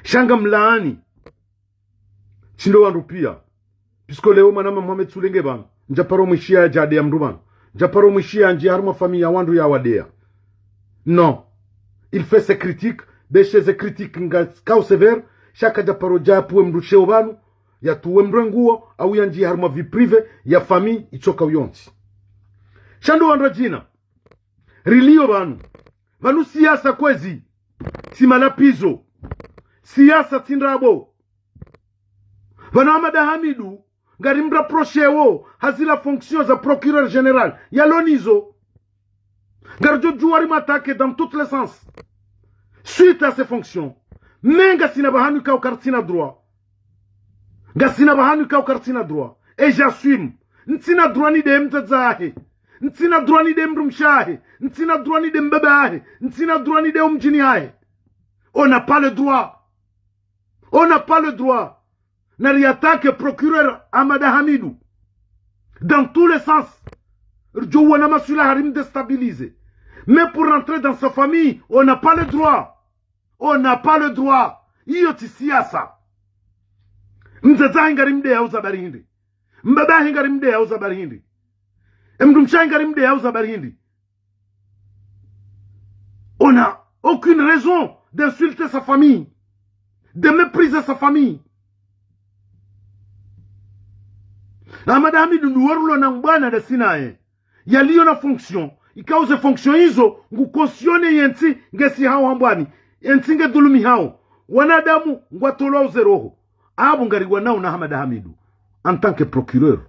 Sha ngamlaani. Tsi ndo wandru pia. Puisque leo mwanama Mohamed Soulé nge pvanu. Ndjaparo mwishiya yadje yadeya mndru pvanu. Ndjaparo mwishiya yandjiye harumwa famille ya wandru yawadeya. Non. Il fait ses critiques, de chez ses critiques nga kao sévère, sha kadjaparo dja yapvuwe mndru sheo pvanu, yatuwe mndru nguo, au yandjiye harumwa vie privée ya famille, itsoka uyontsi. Sha ndo wandru wadjina. Rilio pvanu. Pvanu siasa kwezi. Tsi malapvizo. Siasa tsi ndrabo. Pvanu Ahmada Hamidou, ngarimrapprocheo, ha zila fonction za procureur général. Yalo nizo. Ngaridjo djuwa rimwattaquer dans tous les sens. Suite à ses fonctions. Mais ngasina pvahanu ikao kartsina droit. Ngasina pvahanu ikao kartsina droit. Et j'assume. Ntsina droit nideye mdzadze wahe. Ntsina droit nideye mdrumshe wahe. Ntsina droit nideye mbaba wahe. Ntsina droit nideye omdjini wahe. On n'a pas le droit. On n'a pas le droit. Nariattaquer procureur Ahmada Hamidou. Dans tous les sens. Ridjo wana maswila harimdéstabiliser. Mais pour rentrer dans sa famille, on n'a pas le droit. On n'a pas le droit. Iyo tsi siasa. Mdzadze wahe ngarimdeyao za bari hindri. Mbaba wahe ngarimdeyao za bari hindri. Emdrumshe wahe ngarimdeyao za bari hindri. On n'a aucune raison d'insulter sa famille, de mépriser sa famille. Ahmada Hamidou ndo warulo na mbwana ndasi naye. Yalio na fonction, ikao ze fonction izo, ngu cautionner yentsi ngesi hao hambwani, yentsi ngedhulumihao. Wanadamu ngwatolwao ze roho. Apvo ngariwanao na Ahmada Hamidou, en tant que procureur.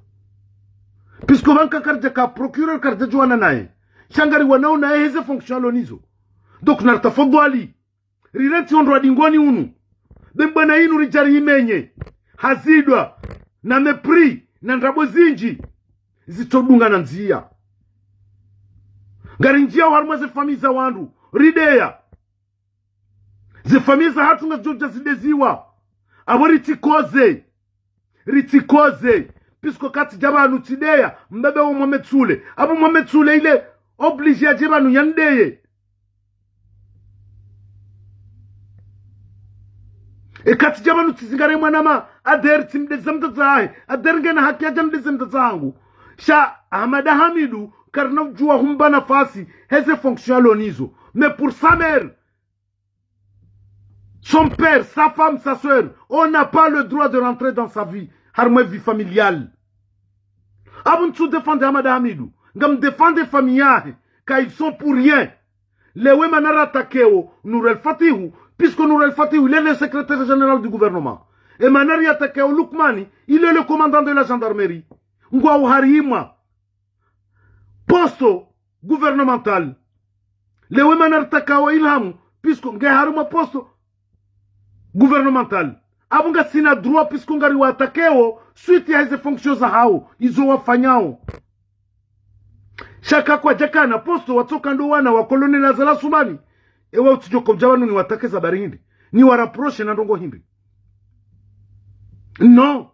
Puisque pvanu karidjaka procureur karidjadjuwana naye. Sha ngariwanao naye heze fonction yalo nizo. Donc naritafadhwali. Rirentsi ondro wa dingoni unu. Be mbwana inu ridjari imenye. Hazidwa. Na mépris. Na ndrabo zindji. Zitsodungana ndzia. Ngarindjiao harumwa ze famille za wandru. Rideya. Ze famille zahatru ngazidjo dja zideziwa. Apvo ritsikoze. Ritsikoze. Puisque katsidja pvanu tsideya mbaba wa Mohamed Soulé. Apvo Mohamed Soulé il est obligé yadje pvanu yandeye. E katsidja pvanu tsizingare mwanama, adheri tsimdeza mdzadze wahe. Adheri ngena haki yadje yandeze mdzadze wangu. Sha Ahmada Hamidou, karina udjuwa humba nafasi, heze fonction yalo nizo. Mais pour sa mère, son père, sa femme, sa sœur, on n'a pas le droit de rentrer dans sa vie, harumwa vie familiale. Apvo ntsu défendre Ahmada Hamidou, ngamdéfendre famille yahe, car ils sont pour rien. Leo emana riattaqueo Nour El Fath, puisque Nour El Fath, il est le secrétaire général du gouvernement. Emana riattaqueo Loukmane, il est le commandant de la gendarmerie. Ngwao harimwa poste gouvernemental. Leo emana riattaqueo Ilham, puisque nge harumwa poste gouvernemental. Apvo ngasina droit, puisque ngariwaattaqueo suite ya heze fonction zahao, izo wafanyao. Sha ka kwadjakana poste watsoka ndo wana wa Colonel Azali Assoumani. Ewa utsidjoka udja pvanu niwaattaquer za bari hindri. Niwarapprocher na ndrongo hindri. Non.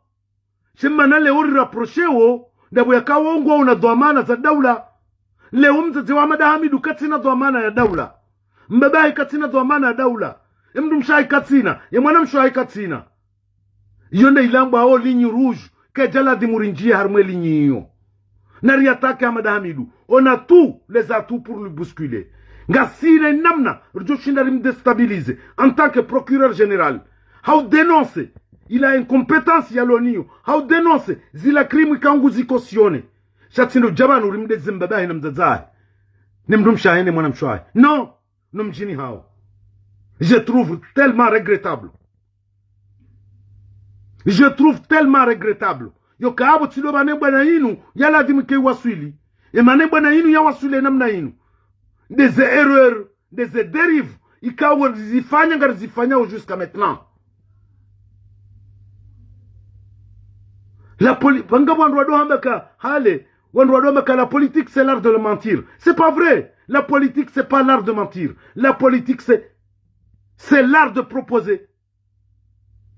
She mana leo rirapprocheo, ndapvo yakao ngwao na dhwamana za daula. Leo mdzadze wa Ahmada Hamidou katsina dhwamana ya daula. Mbaba wahe katsina dhwamana ya daula. Emdrumshe wahe katsina. Emwanamshe wahe katsina. Iyo nde ilambwao ligne rouge, kaidja ladhimu rindjiye harumwa e ligne iyo. Na riattaquer Ahmada Hamidou. On a tous les atouts pour le bousculer. Ngasina namna ridjo shinda rimdéstabiliser en tant que procureur général. Hau dénoncer ila incompétence ya l'ONU. Hau dénoncer zila crime ikao nguzicautionner. Sha tsi ndo dja pvanu rimdeze mbabahe na mdzadzahe, ne mdrumshe wahe ne mwanamshe wahe. Non, no mdjini hawo. Je trouve tellement regrettable. Je trouve tellement regrettable. Yoka apvo tsi ndo pvanu e bwana inu yaladhimu ke iwaswili. E mana e bwana inu yawaswili namna inu. Des erreurs, des dérives ikao rizifanya, ngarizifanyao jusqu'à maintenant. La poli-, pvanga wandru wado hamba ka hale, wandru wado hamba ka la politique c'est l'art de le mentir. C'est pas vrai. La politique c'est pas l'art de mentir. La politique c'est, c'est l'art de proposer,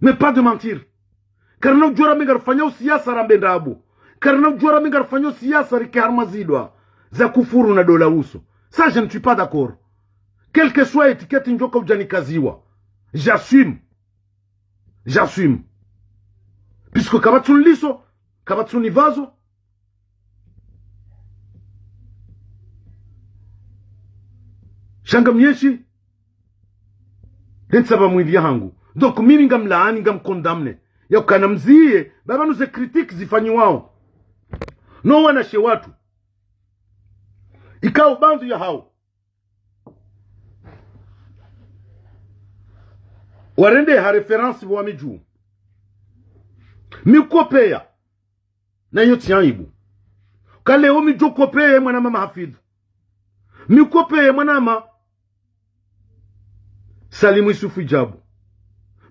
mais pas de mentir. Karina udjua rambe ngarifanyao siasa rambe ndrabo. Karina udjua rambe ngarifanyao siasa rike harumwa zidwa za kufuru na dola uso. Ça, je ne suis pas d'accord. Quelle que soit étiquette ndjoka udjanikaziwa, j'assume. J'assume. Puisque kapvatsi unliso, kapvatsi unipvazo. Sha ngamnyeshi, hentsi pva mwili yahangu. Donc, mimi ngamlaani, ngamcondamner. Yaukana mziye, pvapvanu ze critiques zifanyiwao no wanashe watru ikao pvandru yahawo, warende ha référence pvo wami dju. Mi ukopeya, na iyo tsi aibu. Ka leo mi djo kopeye mwanama Mahafidhu. Mi ukopeye mwanama Salimu Isufu Idjabu.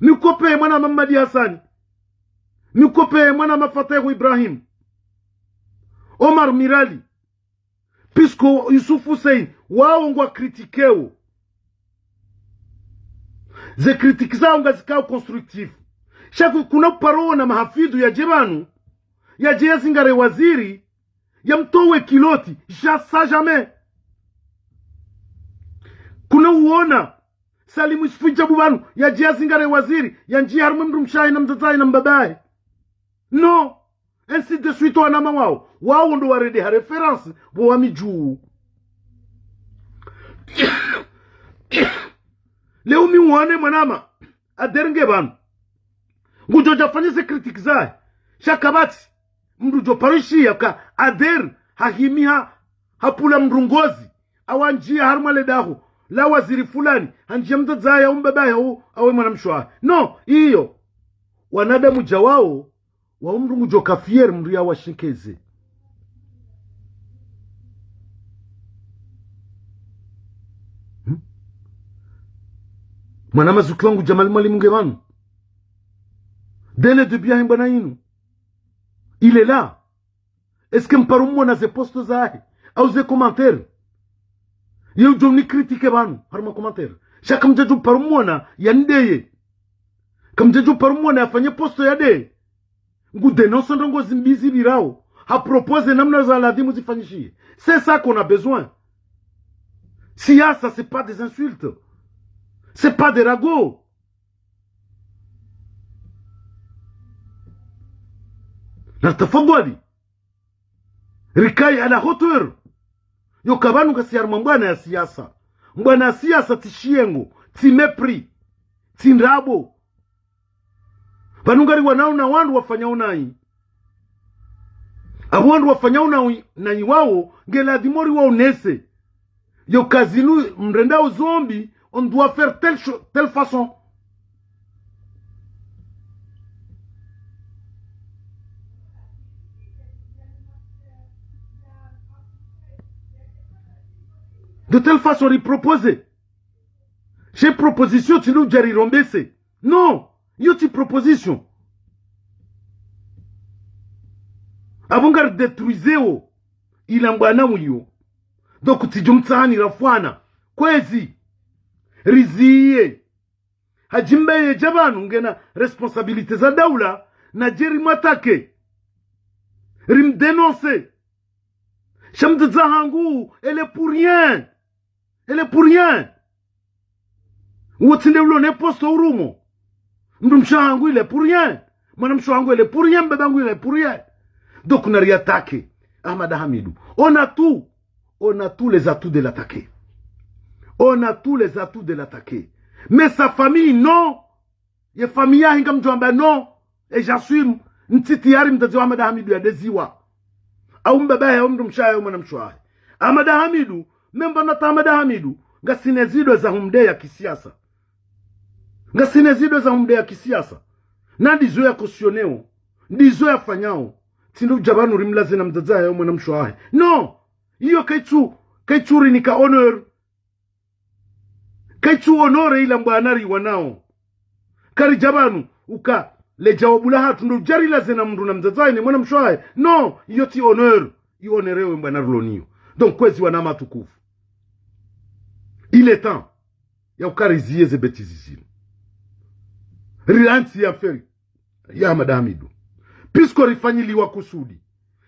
Mi ukopeye mwanama Mmadi Hasani. Mi ukopeye mwanama Fatehu Ibrahim. Omar Mirali. Puisque Youssouf Hussein, wao ngwa critiqueo. Ze critiques zao ngazikao constructif. Sha ku-, kuna uparo ona Mahafidhu yadje pvanu, yadje yazingare waziri, yamtowe kiloti, ja-, ça jamais. Kuna uona Salimu Isufu Idjabu pvanu, yadje yazingare waziri, yandjiye harumwa mdrumshe wahe na mdzadze wahe na mbaba wahe. Non. Ainsi de suite, wanama wao. Wao ndo warende ha référence, pvo wami dju. Leo mi uone mwanama Ader nge pvanu, ngudjo dja fanye ze critiques zahe. Sha kapvatsi mndru djo paro ishiya ka Ader hahimi ha, hapvula mndru ngozi, au handjiya harumwa le daho la waziri fulani, handjiya mdzadze wahe, au mbaba wahe, au, au mwanamshe wahe. Non, iyo. Wanadamu dja wao, wao mndru ngudjo ka fier mndru yawashekeze. Hmm? Mwanama zuki wangu Djamal Mwalimu nge pvanu. Dès le début yahe mbwana inu, il est là. Est-ce que mparo mwona ze posts zahe, au ze commentaires? Ye udjo ni critiquer pvanu harumwa commentaires. Sha kamdjadjo paro mwona yandeye. Kamdjadjo paro mwona yafanye post yandeye. Ngu dénoncer ndrongo zimbi zipvirao. Ha proposer namna za ladhimu zifanyishihe. C'est ça qu'on a besoin. Siasa, c'est pas des insultes. C'est pas des ragots. Na tafadhwali, rikaye à la hauteur. Yoka pvanu ngasi harumwa mbwana ya siasa. Mbwana ya siasa tsi shiyengo, tsi mépris, tsi ndrabo. Pvanu ngari wanao na wandru wafanyao nayi. Apvo wandru wafanyao nayi, nayi wao, nge ladhimu ri waonese. Yoka zinu mrendao zombi, on doit faire telle cho-, telle façon. De telle façon, ri proposer. She proposition tsi ndo udja rirombese. Non, iyo tsi proposition. Apvo ngari détruiseo ila mbwana wiyo. Donc tsidjo mtsahani rafwana. Kwezi. Riziye. Hadjimba yedja pvanu ngena responsabilité za daula, nadje rimwattaquer. Rimdénoncer. Sha mdzadze wahangu, elle est pour rien. Elle est pour rien. Uwo tsi nde ulo ne poste urumwa. Mdrumshe wahangu, il est pour rien. Mwanamshe wahangu il est pour rien, mbaba hangu il est pour rien. Donc, nari attaquer Ahmada Hamidou. On a tout. On a tous les atouts de l'attaquer. On a tous les atouts de l'attaquer. Mais sa famille, non. Ye famille yahe ngamdjo amba non. Et j'assume. Ntsi tayari mdzadze wa Ahmada Hamidou yadeziwa. Au mbaba yahe au mdrumshe wahe au mwanamshe wahe. Ahmada Hamidou, même pvanu hata Ahmada Hamidou, ngasina zidwa za humdeya kisiasa. Ngasina zidwa za humdeya kisiasa. Na ndizo ya cautionnéo. Ndizo yafanyao. Tsi ndo udja pvanu rimlaze na mdzadze wahe au mwanamshe wahe. Non. Iyo kaitsu, kaitsu rinika honneur. Kaitsu honorer ila mbwana riwanao. Karidja pvanu, uka, le djawabu lahatru ndo udja rilaze na mndru na mdzadze wahe ne mwanamshe wahe. Non, iyo tsi honneur. I honorer we mbwana rilo nayo. Donc, kwezi wananya watukufu. Il est temps ya uka riziye ze bêtises zinu. Rilansi ye affaire ya Ahmada Hamidou. Puisque rifanyiliwa kusudi.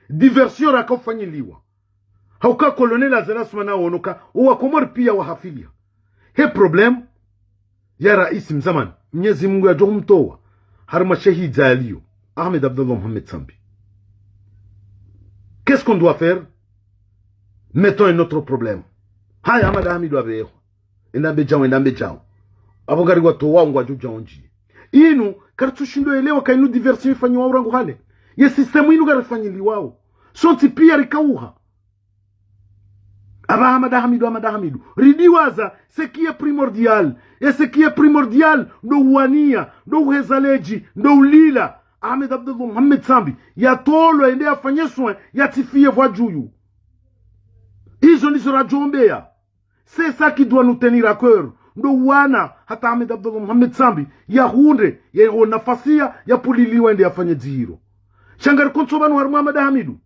Diversion raka ufanyiliwa. Hauka Colonel Azali Assoumani aono ka, owa Komori pia wahafiliha. He problème ya raisi mzamani, Mnyezi Mungu yadjo humtowa harimwa she hidza yaliyo, Ahmed Abdallah Mohamed Sambi. Qu'est-ce qu'on doit faire? Mettons un autre problème. Haya, Ahmada Hamidou apvehwa. Enda mbedjao, enda mbedjao. Apvo ngari watowa ngwadjo djao ndjiye. Inu, karitsushindo elewa ka inu diversion ifanyiwa urangu hale. Ye système inu ngarifanyiliwao. Sontsi pia rikauha. Aba Ahmada Hamidou, Ahmada Hamidou. Ridiwaza, ce qui est primordial. Et ce qui est primordial, ndo uwania, ndo uheza ledji, ndo ulila. Ahmed Abdallah Mohamed Sambi, yatolwe yende yafanye soin, yatsifiye pvwa djuyu. Izo ndizo radjombeya. C'est ça qui doit nous tenir à cœur. Ndo uwana hata Ahmed Abdallah Mohamed Sambi yahundre, ye o nafasi ya, yapvuliliwa yende yafanye dzihiro. Sha ngari kontso pvanu harimwa Ahmada Hamidou.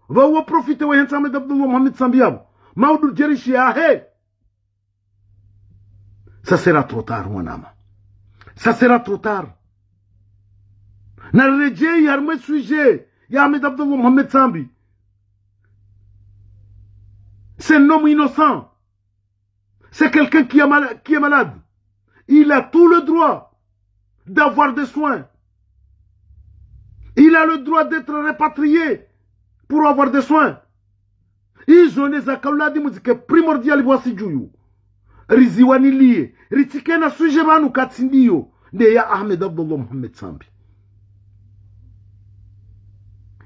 Pvao profiter wehentsi Ahmed Abdallah Mohamed Sambi yapvo. Maudou Djerishi yahe. Ça sera trop tard, wananya. Ça sera trop tard. Naredjeyi harimwa ye sujet ya Ahmed Abdallah Mohamed Sambi. C'est un homme innocent. C'est quelqu'un qui a mal-, qui est malade. Il a tout le droit d'avoir des soins. Il a le droit d'être répatrié pour avoir des soins. Izo nde zaka uladhimu zike primordial pvwasi djuyu. Riziwaniliye, ritsike na sujet pvanu katsi ndiyo, nde ya Ahmed Abdallah Mohamed Sambi.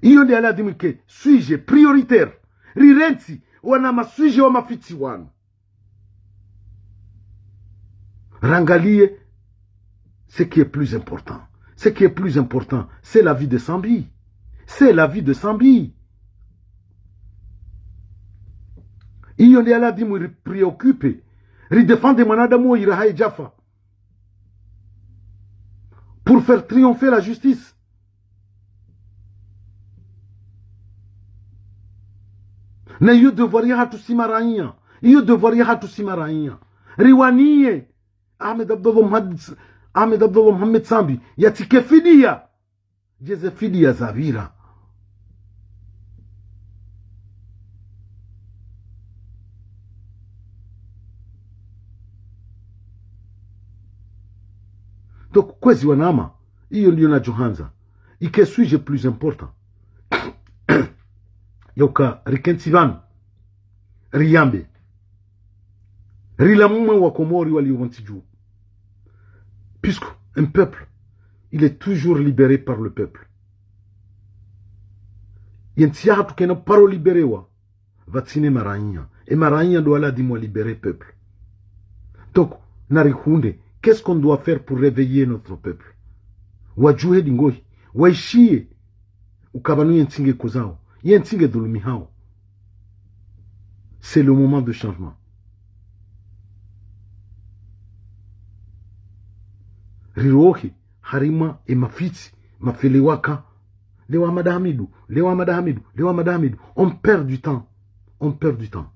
Iyo nde yaladhimu ike sujet prioritaire. Rirentsi wana ma sujet wa mafitsi wanu. Rangaliye ce qui est plus important. Ce qui est plus important, c'est la vie de Sambi. C'est la vie de Sambi. Iyo nde yaladhimu ri préoccuper. Ridéfendre mwanadamu wo ira haye djafa. Pour faire triompher la justice. Na iyo devoir yahatru si maraiya. Iyo devoir yahatru si maraiya. Riwaniye Ahmed Abdallah Mohamed, Ahmed Abdallah Mohamed Sambi yatsike fidiya. Djeze fidiya zapvira. Donc, kwezi wananya, iyo ndiyo nadjohandza. Ike sujet plus important. Yauka rikentsi pvanu. Riyambe. Rilamumwe wa Komori waliyo pvontsi dju. Puisque un peuple, il est toujours libéré par le peuple. Yentsi yahatru kayina paro libérewa, pvatsina maraiya. E maraiya ndo waladhimu wa libérer peuple. Donc, narihundre, qu'est-ce qu'on doit faire pour réveiller notre peuple? Wadjuhe dingohi, waishiye, uka pvanu yentsi nge kozao, yentsi nge dhulumihao. C'est le moment de changement. Rirohe harimwa e mafitsi, mafele waka. Lewa Ahmada Hamidou, lewa Ahmada Hamidou, lewa Ahmada Hamidou. On perd du temps. On perd du temps.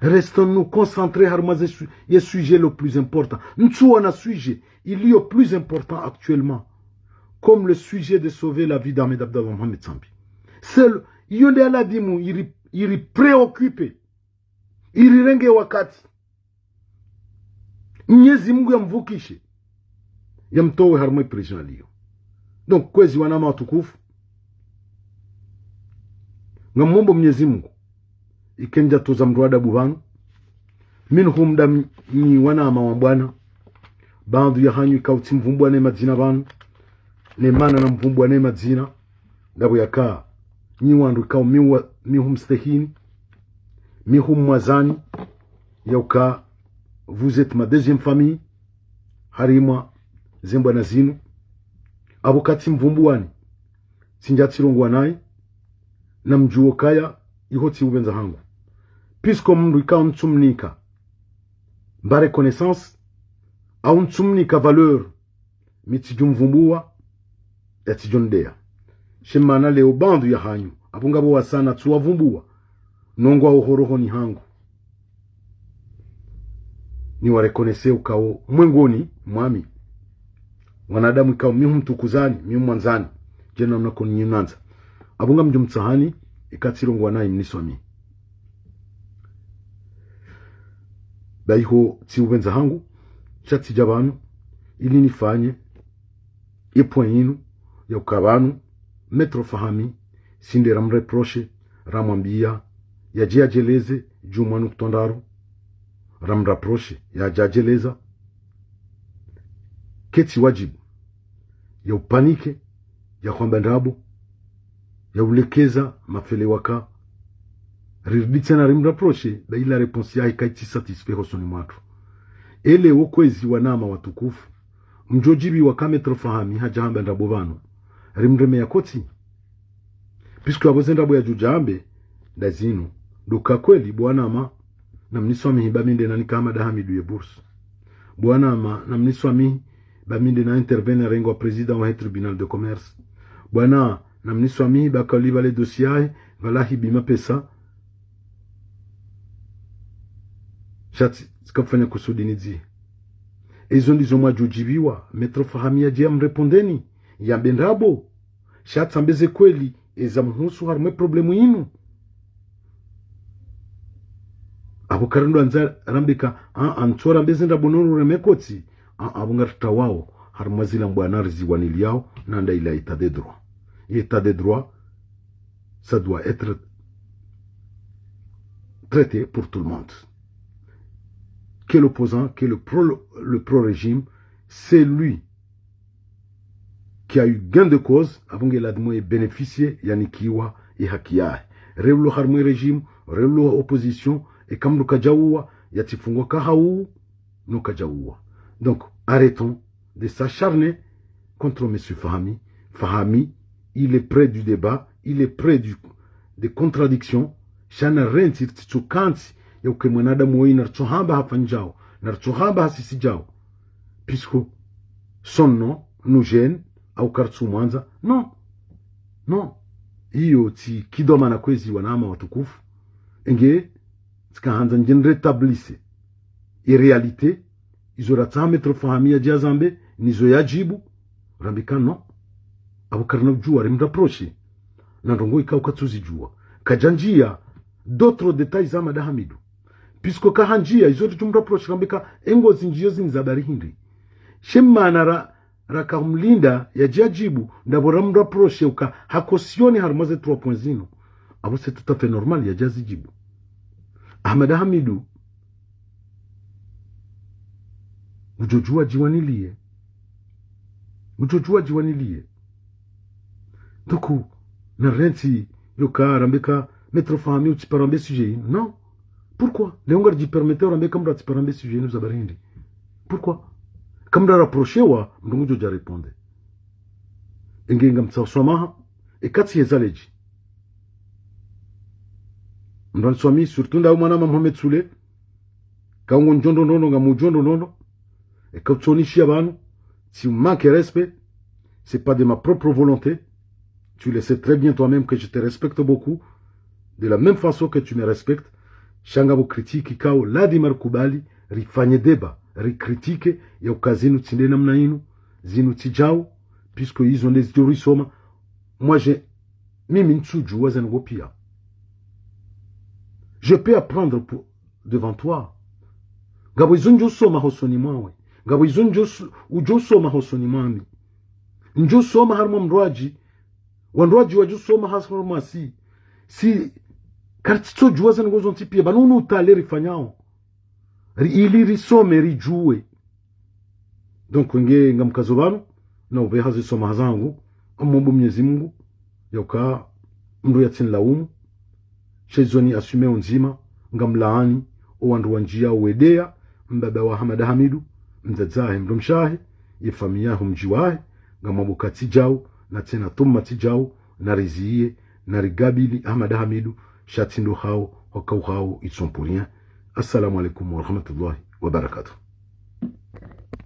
Restons-nous concentrés harimwa ze su-, ye sujet le plus important. Ntsuona sujet iliyo plus important actuellement, comme le sujet de sauver la vie d'Ahmed Abdallah Mohamed Sambi. C'est le, iyo nde yaladhimu iri, iri préoccuper. Irirenge wakati. Mnyezi Mungu yamvukishe. yamtowe harumwa prison yaliyo. Donc, kwezi wanama watukufu, ngamomba Mwenyezi Mungu, ike ndjatoza mndru adabu pvanu. Minhum, nda m-, nyi wanama wa bwana, baadhwi yahanyu ikao tsimvumbua ne madzina pvanu, ne mana namvumbua ne madzina, ndapvo yaka, nyi wandru ikao miwa-, mihumstehini, mihumwazani, yauka vous êtes ma deuxième famille, harimwa zembwana zinu. Apvo katsimvumbuani, tsindja tsirongoa nayi, namdjuwe ukaya iho tsi upvendza hangu. Puisque mndru ikao ntsumnika mba reconnaissance, au ntsumnika valeur, mi tsidjomvumbua, yatsidjondeya. She mana leo baadhwi yahanyu, apvo ngapvo wasaya tsuwavumbua, no ngwao ho rohoni hangu. Niwareconnaisse ukao mwengoni mwami. Wanadamu ikao mihumtukuzani, mihumwandzani, djeni namna ko nyi mnandza. Apvo ngamdjomtsahani, ika tsirongoa nayi mniswamihi. Ba iho tsi upvendza hangu, sha tsidja pvanu, ili nifanye, e point inu, yauka pvanu, Maître Fahami, si nde ramreproche, ramwambia, yadje yadjeleze, djumwa nukta ndraru, ramreproche, yadje yadjeleza. Ketsi wadjibu, yaupanike, yahwamba ndrabo, yaulekeza mafele waka. Rirudi tsena rimreproche, ba ila réponse yahe kaitsi satisfait hosoni mwatru. Ele wo kwezi wanama watukufu, mdjodjibiwa ka Maître Fahami hadja hamba ndrabo pvanu, rimreme ya kotsi. Puisque apvo ze ndrabo yadjodja ambe, nda zinu. Ndo ka kweli, bo wanama, namniswamihi ba mi nde nanika Ahmada Hamidu ye bourse. Bo wanama, namniswamihi ba mi nde na intervenir rengwa président wahe tribunal de commerce. Bo wanama, namniswamihi ba kali pvale dossier yahe, pvala hibi mapesa. Sha tsi, tsikafanya kusudi nidzihe. Ezo ndizo mwadjodjibiwa, Maître Fahami yadje yamrepondeni, yambe ndrabo. Sha tsambe ze kweli, eza mhusu harumwa e problème inu. Apvo karendo andza rambe ka, a, a, ntso rambe ze ndrabo no rureme kotsi, a, apvo ngaritawao, harumwa zila mbwana riziwaniliyao, na nda ila état de droit. État de droit, ça doit être traité pour tout le monde. Que l'opposant, que le pro, le pro-régime, c'est lui qui a eu gain de cause, apvo nge ladhimu ye bénéficier yanikiwa ye haki yahe. Reulo harumwa e régime, reulo opposition, eka mndru kadjauwa, yatsifungwa ka hau, no kadjauwa. Donc, arrêtons de s'acharner contre Monsieur Fahami. Fahami, il est près du débat, il est près du, des contradictions. Sha narentsi ritsitsukantsi, yauke mwanadamu woyi naritsohamba hafanyao, naritsohamba hasisidjao. Puisque son nom nous gêne, au karitsumwandza. Non. Non. Iyo tsi kidhwamana kwezi wanama watukufu. Enge, tsikahandza ndje nrétablisse e réalité, izo ratsaha Maître Fahami yadje yazambe, nizo yadjibu, rambe ka non. Apvo karina udjua, rimreproche. Na ndrongo ikao katsuzidjua. Kadjandjia, d'autres détails za Ahmada Hamidu. Puisque kahandjia, izo ridjomreproche, rambe ka, engo zindjio zini za bari hindri. She mana ra, raka humlinda, yadje yadjibu, ndapvo ramreproche uka, hakosioni harumwa ze trois points zinu. Apvo c'est tout à fait normal, yadje yazidjibu. Ahmada Hamidu, ngudjodjua djiwaniliye. Ngudjodjua djiwaniliye. Donc, narentsi, yoka, rambe ka, Maître Fahami, utsiparo ambe sujet yi. Non. Pourquoi ? Leo ngaridjipermettre, rambe ka mndru atsiparo ambe sujet yinu za bari hindri. Pourquoi ? Ka mndru areprochewa, mndru ngudjodja répondre. Enge ngamtsaho swamaha, eka tsi heza ledji. Mndru aniswamihi, surtout ndawe mwanama Mohamed Soule, ka ungo ndjondo nono, ngamudjondo nono, eka utsonishia pvanu, tsi manque respect, c'est pas de ma propre volonté. Tu le sais très bien toi-même que je te respecte beaucoup, de la même façon que tu me respectes. Sha ngapvo critique ikao, ladhima rikubali, rifanye débat, ricritique, yauka zinu tsi nde namna inu, zinu tsi djau, puisque izo nde zidjo risoma. Moi, je, mimi ntsudjua zanu pia. Je peux apprendre pour, devant toi. Ngapvo izo ndjosoma hosoni mwawe. Ngapvo izo ndjo s-, udjo soma hosoni mwami. Ndjo soma harumwa mndru wadji. Wandru wadji wadjo soma harumwa si. Si, karitsitsodjuwa ze ndrongo zontsi piya, pvanu unu utale rifanyao. Ri-, ili risome, ridjuwe. Donc, nge ngamkazo pvanu, na upveha ze soma hazangu, ngamomba Mnyezi Mungu, yauka mndru yatsinilaumu, sha izo ni assume o ndzima, ngamlaani, o wandru wandjiya wedeya, mbaba wa Hamada Hamidu, mdzadze wahe, mndru mshe wahe, ye famiyi yahe, mdji wahe, ngamwambo ka tsi djau, na tsena thumma tsi djau, na riziye, na rigabili Hamada Hamidu, sha tsi ndo hao, hwakao hao, ils sont pour rien. Assalamu alaikum wa rahmatullahi wa barakatuh.